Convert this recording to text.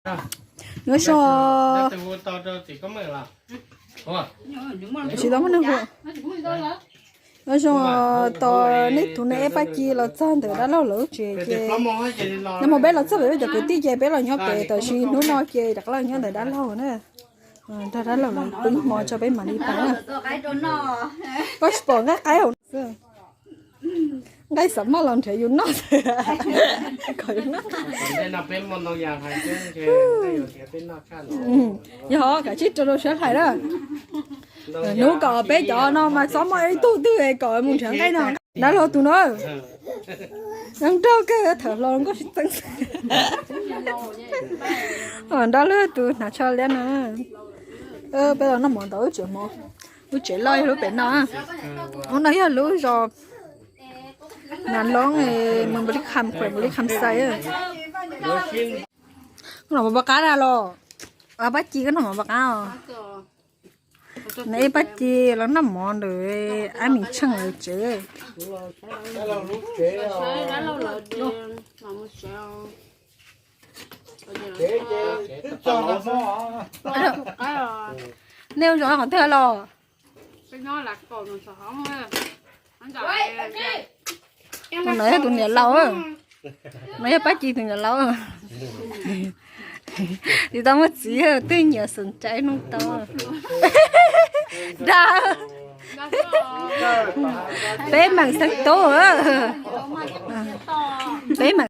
Nyob zoo, tam sim no muaj neeg hu. Nyob zoo, tos nej tus niam Eb Paj Ci los txog ntawm dab laug lawv lub tsev ces, nag hmo peb los txog pem peb cov kwv tij ces peb los nyob pem, tab sis hnub no ces rov qab los nyob ntawm dab laug na. Nrog dab laug lawv pw ib hmo tso peb mam li pais na. Koj tsis pom nqaij qaib hauv no xwb. Nqaij xav maj los nrhiav yus noj xwb. Kom yus noj. Yog, kav tsij rau rau sab hlais na. Hnub kom peb cov no mas txhob muaj ib tug twg kom mus nrhiav nqaij no. Dab laug tus no, nrog kawg, tham hluas nkauj sib txeeb. Dab laug tus hnav tsho liab no. Peb los noj mov ntawm wb tsev, wb tsev loj yog lub pem no. Ub, no yog lub zos Nas Loob, mus Npaus Lis Kham, Npaus Lis Kham Xais. Koj noj mov paj qab na los? Paj Ci, koj noj mov paj qab os? Neb Paj Ci los noj mov ntawm Ab Mim Tsheej lawv tsev. Nej ua zos qhov twg los? No yog tus niam laus, no yog Paj Ci tus niam laus. Tsis tau muaj txiv, twb nyiam xeem tsa ib hnub tau. Dag, peb meem xeeb tub, peb meem